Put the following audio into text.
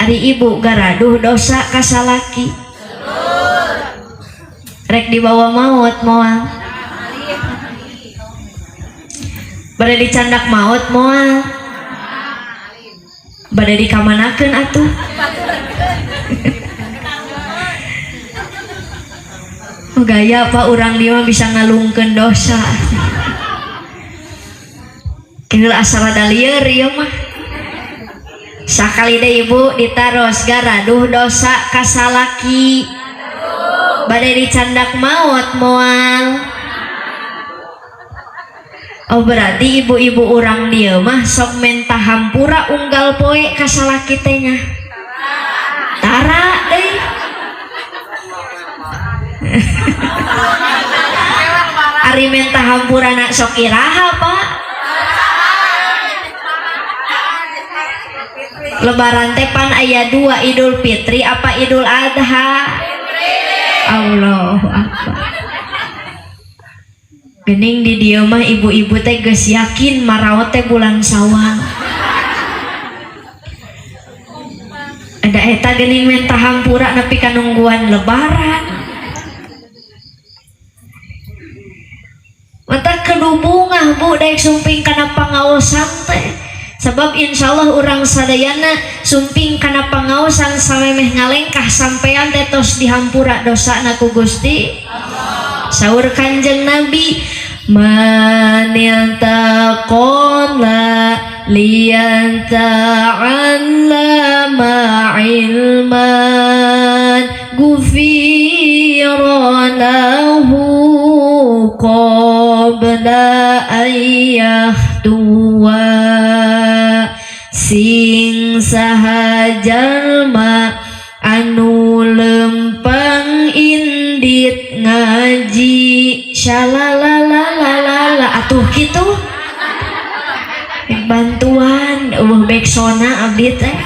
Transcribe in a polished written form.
Ari ibu garaduh dosa ka salaki. Rek dibawa maut moal. Bade dicandak maut moal. Bade dikamanakeun atuh. Oh, gaya pak urang dieu mah bisa ngalungkeun dosa. Keheul asa rada lieur ieu mah. Sakali deui ibu ditaros garaduh dosa ka salaki. Bade dicandak maut moal. Oh berarti ibu-ibu urang dieu mah sok menta hampura unggal poe ka salaki teh nya. Tara deui. Ari menta hampurana sok iraha pak? Lebaran teh pan aya 2, Idul Fitri apa Idul Adha? Allahu Akbar. Gening di dieu mah ibu-ibu teh geus yakin maraot teh bulan Sawal. Ada eta geuning menta hampura nepi ka nungguan lebaran. Mata kudu bungah bu daek sumping kana pangaosan teh. Sebab insyaallah urang sadayana sumping kana pangaosan samemeh ngalengkah sampean teh tos dihampura dosana ku Gusti. Saur Kanjeng Nabi manil taqala liyata'allama ilman gufira lahu qabla ayyahtuwa. Sing saha jalma anu lempang indit ngaji shalalalalala atuh kitu bantuan eueuh beksona abdi teh.